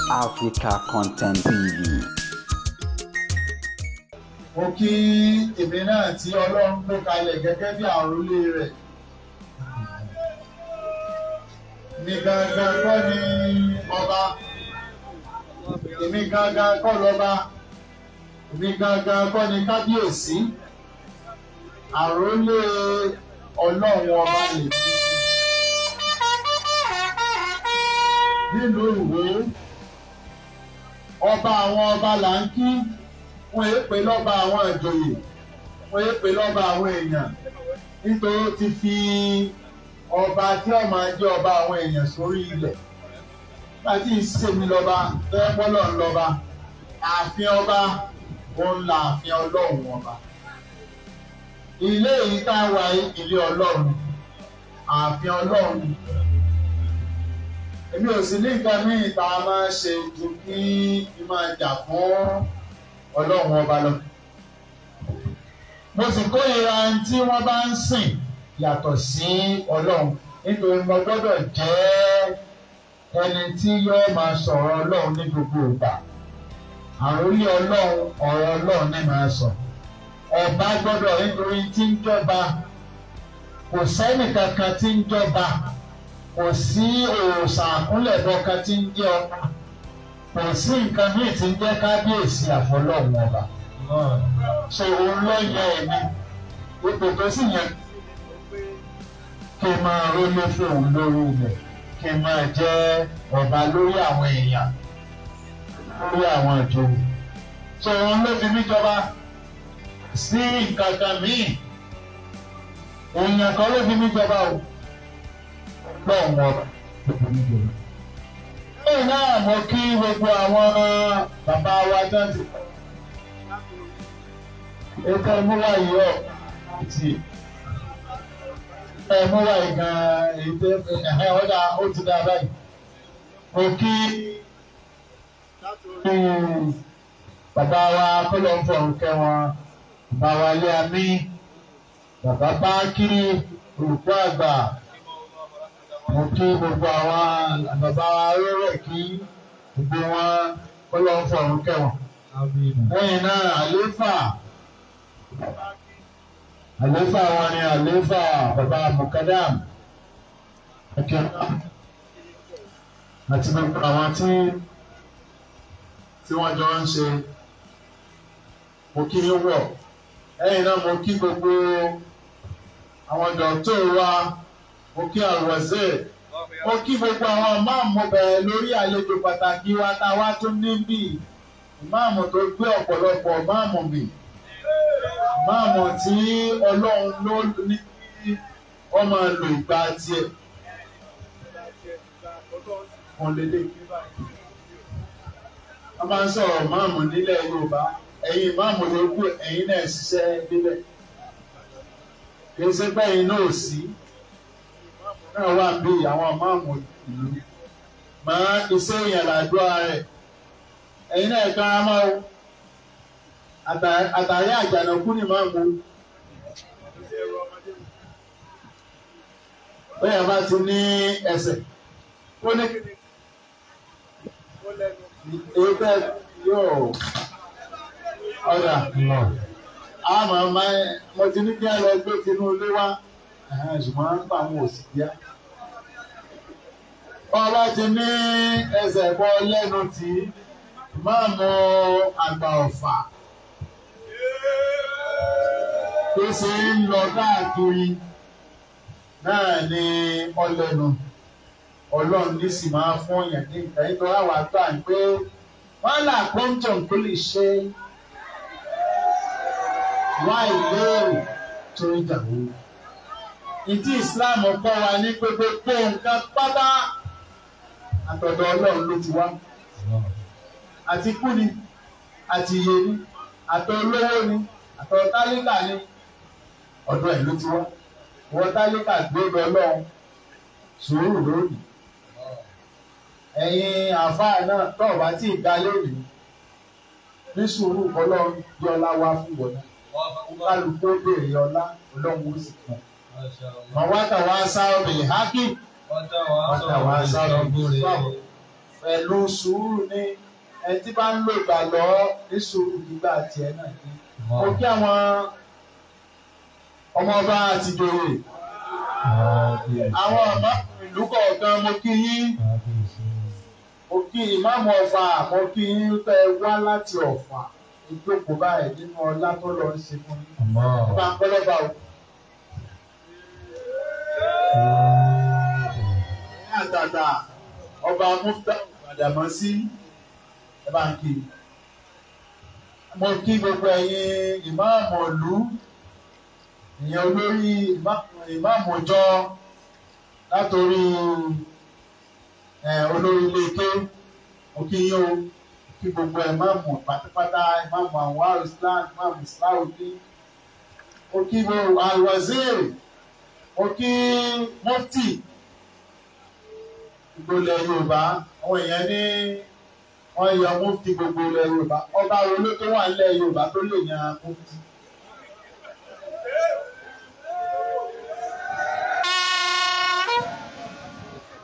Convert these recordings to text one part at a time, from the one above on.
Africa Content TV. Mo kí èmi náà tí Ọlọ́run gbé kalẹ̀ gẹ́gẹ́ bí àrólé rẹ̀. Mi gangan kọ́ ni ọba, èmi gangan kọ́ lọ́ba, èmi gangan kọ́ ni kábíyèsí. Àrólé Ọlọ́run ọba lè nílùú Ìwó. Ọba àwọn ọba là ń kí, wọ́n yé pé lọ́ba àwọn ìjòyè, wọ́n yé pé lọ́ba àwọn èèyàn, nítorí ó ti fi ọba tí ó máa jẹ́ ọba àwọn èèyàn sórí ilẹ̀. Láti ìsèmi lọ́ba, tẹ́pọ́lọ́ ń lọ́ba, ààfin ọba, òun lààfin Ọlọ́run ọba. Ilé yìí tá a wà ilé Ọlọ́run, ààfin Ọlọ́run. Èmi ò sì ní nǹkan míì tá a máa ṣe ju kí n máa jà fún Ọlọ́run ọba lọ. Mo sì kórìíra ẹni tí wọ́n bá ń sìn yàtọ̀ sí Ọlọ́run, nítorí mo gbọ́dọ̀ jẹ́ ẹni tí yóò máa sọ̀rọ̀ Ọlọ́run ní gbogbo ìgbà. Àròlé Ọlọ́run, ọ̀rọ̀ Ọlọ́run ní máa sọ. Ọba gbọ́dọ̀, nítorí tí ń jọba, kò sẹ́nì kankan tí ń jọba, kò sí òòṣà àkúnlẹ̀bọ kan tí ń jẹ́ ọba, kò sí nǹkan míì tí ń jẹ́ kábíyèsí àfọlọ́run ọba. So òun ló yẹ èmi, ipò tó sì yẹ kí n máa rólé fún òun lórí ilẹ̀, kí n máa jẹ́ ọba lórí àwọn èèyàn, lórí àwọn ìjòyè. So òun ló fi mí jọba sí nǹkan kan míì. Èèyàn kan ló fi mí jọba o, lọ́wọ́ ọba ló fi mí jọba. Lẹ́yìn náà mo kí gbogbo àwọn bàbá wa tán ti ètò ìmúwá yìí ọ̀ ti ẹ̀múwá yìí gan-an ètò ẹ̀hẹ́ ọ̀dà ó ti dá báyìí. Mo kí bàbá wa kọ́lọ̀ ń fọ̀rùn kẹ́ wọn, bàbá wa ilé amí, bàbá bá kiri olùkọ́ àgbà. Mo kí gbogbo àwọn bàbá wa rẹ́rẹ́ kí gbogbo wọn kọ́lọ̀ ń fọ̀rùn kẹ́ wọn. Lẹ́yìn náà àléfà. Àléfà wọn ni àléfà bàbá Mukadam àti gbogbo àwọn tí wọ́n jọ ń ṣe. Mo kí yín wọ̀. Lẹ́yìn náà mo kí gbogbo àwọn dọ̀tò wa, mo kí àlùwẹ̀sẹ̀, mo kí gbogbo àwọn ìmáàmù bẹ̀rẹ̀ lórí àlejò pàtàkì wa tá a wá tún níbí, ìmáàmù tó gbé ọ̀pọ̀lọpọ̀ ìmáàmù mì, ìmáàmù tí Ọlọ́run ló ní kí wọ́n máa lò ìgbà tiẹ̀. Wọ́n lélẹ̀. Wọ́n máa ń sọ̀rọ̀ ìmáàmù nílẹ̀ Yorùbá, ẹ̀yin ìmáàmù yòókù ẹ̀yin náà ṣiṣẹ́ níbẹ̀. Kì í ṣe pé ẹ̀yin náà ò sí. Náà wà bí àwọn ìmáàmù ìlú. Màá iṣẹ́ èèyàn làdúrà rẹ̀. Ẹ̀yin náà kan á máa wo. Àtàrí àjànàkú ni máa mú. Bẹ́ẹ̀ bá ti ní ẹsẹ̀, ó ní èyí yóò ọ̀dà. Àmọ́ mo ti ní kí ẹ lọ gbé tinú ilé wá, ṣùgbọ́n ń pa àwọn òsì bíá. Ọba ti ní ẹsẹ̀ bọ́ lẹ́nu tí máa mú àgbà ọ̀fà tó ṣe ń lọ káàkiri náà ni ọlẹ́nu Ọlọ́run ní sì máa fún yàn ní nǹkan, nítorí àwọn àgbà ń pé wọ́n là kọ́ńtọ̀n tó lè ṣe wá ìlérò tó ń dàrú. Ìtí Islam kọ́ wa ní pé gbogbo nǹkan pátá àtọ̀dọ̀ Ọlọ́run ló ti wá. Àti kú ni, àti iye ni, àtọ̀ olówó ni, àtọ̀ tálíkà ni, ọ̀dọ̀ ẹ̀ ló ti wá. Ìwọ tálíkà gbé Ọlọ́run sùúrù lónìí. Ẹ̀yin àáfàá náà tọ́ ọ̀bá tí ì ga lónìí, ní sùúrù Ọlọ́run gbé ọlá wá fún wọn náà. Kálukú ó béèrè ọlá, Ọlọ́run ó sì fún un. Wọ́n wá tà wá sá obìnrin hákì, wọ́n tà wá sá obìnrin sọ́ọ̀. Pẹ̀lú sùúrù ní ẹni tí bá ń lò gbà lọ ní sùúrù gbígbà tiẹ̀ náà ní. Mo kí àwọn ọmọọba àti ìjòyè, àwọn ọmọ ìlú kọ̀ọ̀kan mo kí yín. Mo kí ìmáàmù Ọ̀fà, mo kí yín tẹ́ ẹ wá láti Ọ̀fà. Ìjókòó báyìí nínú ọlá tó lọ ń ṣe fún yín. Ẹ bá ń pẹ́ lọ́ba o. Ní àtàtà ọba Mufta Gbàdàmọ́sí, ẹ bá ń kí. Mo kí gbogbo ẹ̀yin ìmáàmù ìlú, ìyẹn olórí ìmáàmù ìjọ látòrí olórí ilé ike. Mo kí yín o, kí gbogbo ìmáàmù pátápátá, ìmáàmù àwọn Islam, ìmáàmù Islahudeen. Mo kí gbogbo Alwazir, mo kí Mufti gbogbo ilẹ̀ Yorùbá. Àwọn èèyàn ní wọ́n yan Mufti gbogbo ilẹ̀ Yorùbá. Ọba wo ló tó wà nílẹ̀ Yorùbá tó lè yan Mufti?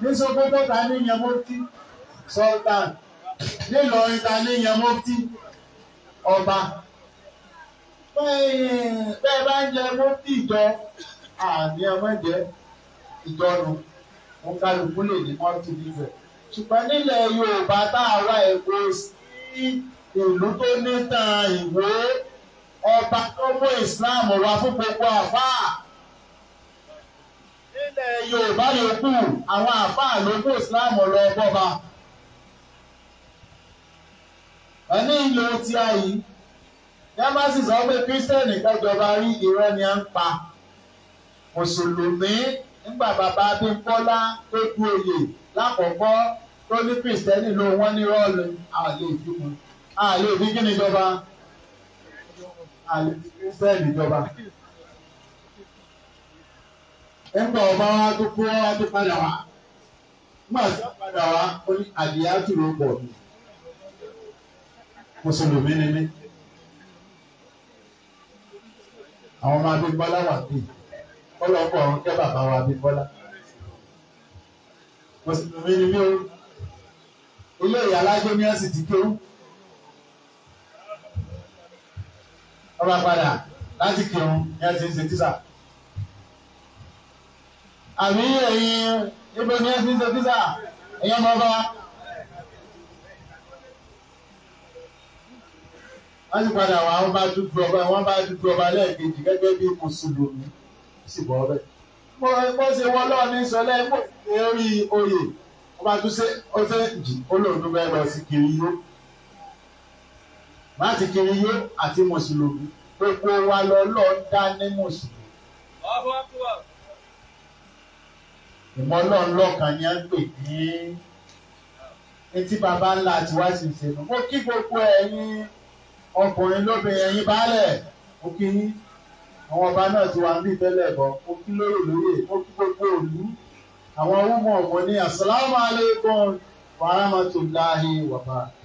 Ní Sókótó ta ní yan Mufti? Sultan. Nílọrin ta ní yan Mufti? Ọba. Bẹ́ẹ̀ bá ń jẹ Mufti ìjọ, àní ọmọ jẹ ìjọ nu. Wọ́n kálukú lè ní Mufti níbẹ̀. Ṣùgbọ́n nílẹ̀ Yorùbá tá a wá ẹ̀kọ́ sí ìlú tó nítan ìwé, ọba tó mú Islam wá fún gbogbo àfáà. Nílẹ̀ Yorùbá yòókù àwọn àfáà ló mú Islam lọ bọ́ba. Ẹni ìlú tí a yìí, yá sì sọ pé Kírísítẹ́nì kẹjọba rí, irọ́ ni à ń pa. Mùsùlùmí nígbà bàbá Abímbọ́lá tó du oyè lákọ̀ọ́kọ́ tó ní Kírísítẹ́nì ló wọ́n ní rọ́ọ̀lù àlè ìfipò. Àlè ìfi kí ni jọba? Àlè ìfi Kírísítẹ́nì jọba. Nígbà ọba wa tó kú wa tó padà wá. Nígbà tí wọ́n padà wá, ó ní àdìyàtú ló pọ̀ mi. Mùsùlùmí ni mí. Àwọn ọmọ Abímbọ́lá wà bí. Ọlọ́pọ̀ ọ̀run kẹ́ bàbá wa Abímbọ́lá. Mùsùlùmí ni mí o. Ilé ìyá alájọ ní ẹ̀sìn ti kéwú. Ọba padà láti kírun ní ẹ̀sìn ṣe tíṣà. Àbí ẹ̀yin ibo ní ẹ̀sìn ṣe tíṣà? Ẹ̀yin ọmọ ọba. Wọ́n sì padà wá, wọ́n bá dúdú ọba, wọ́n bá dúdú ọba lẹ́ẹ̀kejì gẹ́gẹ́ bí mùsùlùmí sì bọ́ ọbẹ̀. Mo ṣe wọ́n lọ́ọ̀ ní sọlẹ́ mo ṣe rí oyè ọba tó ṣe ó ṣe jì olóòdù bẹ́ẹ̀ lọ sí Kiriyó. Láti Kiriyó àti mùsùlùmí gbogbo wa lọ lọ́ọ́ dá ní mùsùlùmí. Ìmọ̀ Ọlọ́run lọ́kàn ni à ń pè ní etí baba ńlá tiwa sì ń ṣe nù. Mo kí gbogbo ẹ̀yin ọkùnrin lóbìnrin, ẹ̀yin baálẹ̀, mo kí yín. Àwọn ọba náà ti wà ń bí tẹ́lẹ̀ bọ̀, mo kí lóyè lóyè, mo kí gbogbo òlú. Àwọn ọmọ ọmọ ní assalamu alaikum wa rahmatullahi wa barakatuh.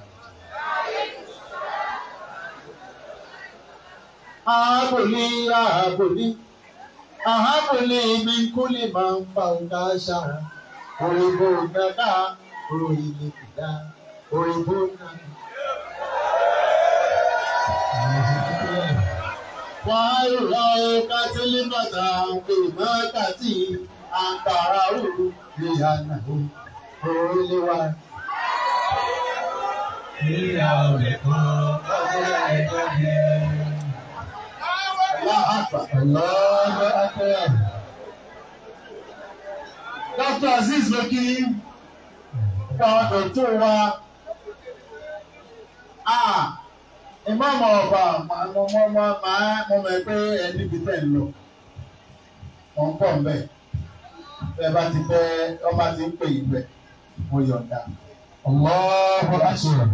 Ààbòlí ààbòlí ààbòlí mi kú lè máa ń fa ọ̀gá ṣára. Òyìnbó nàdá òyìnbó nàdá òyìnbó nàdá. Wàhálà kátìlì bàtà ìmọ̀ kàtì àǹkàrà òru ìyànà òrùlé wa. Ìyá olùkọ́ ọjọ́ ẹjọ́ bí. Allahu Akbar. Dr. Azeez ló kí ọ̀dọ̀ tó wa. Ìmáàmù ọba mo mọ̀ pé ẹni bí tẹ̀ ń lọ. Mo ń bọ̀ mbẹ̀. Bẹ́ẹ̀ bá ti fẹ́ ọba ti ń pè yín bẹ̀, mo yọ̀ǹda. Allahu Akbar.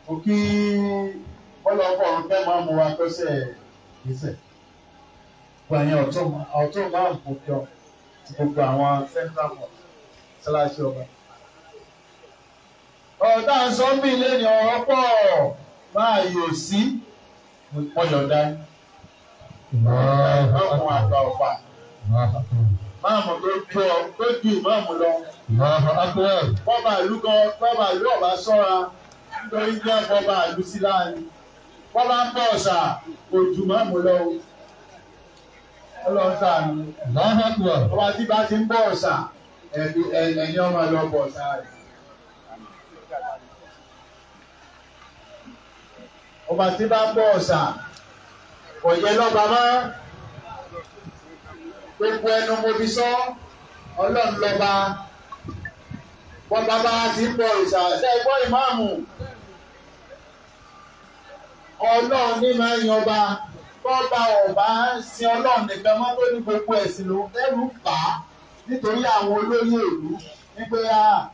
Mo kí ọlọ́pọ̀ ọ̀run fẹ́ máa mú wa tọ́sẹ̀ ìgbésẹ̀. Gbogbo àyẹn ọ̀tún máa ń kó kí ọ ti gbogbo àwọn central mosque ṣáláṣí ọba. Ọ̀tá ń sọ bí ilé ni ọ̀rọ̀ pọ̀ máa yò sí mo yọ̀ǹda. Ọkùnrin àgbà ọ̀fà. Máàmù tó ju ọ tó ju ìmáàmù lọ. Allahu Akbar. Bọ́ba ìlú gan bọ́ba ìlú ọ̀bá sọ́ra nítorí jẹ́ bọ́ba ìlú sí láàrin. Bọ́ba ń bọ̀ ọ̀sà kò ju máàmù lọ o. Ọlọ́run ṣàánú. Allahu Akbar. Ọba tí bá ti ń bọ̀ ọ̀sà ẹ̀yin ọmọ lọ bọ̀ ọ̀sà rẹ̀. Ọba tí bá ń bọ̀ ọ̀sà kò yẹ lọ́ba mọ́. Gbogbo ẹnu mo fi sọ Ọlọ́run lọ́ba. Bọ́ba bá ti ń bọ̀ ọ̀sà ṣe é gbọ́ ìmáàmù. Ọlọ́run ní máa ń yan ọba. Bọ́ba ọba ń sin Ọlọ́run nìkan mọ́ tó ní gbogbo ẹ̀sìn ló ẹrù bà á nítorí àwọn olóyè ìlú wípé a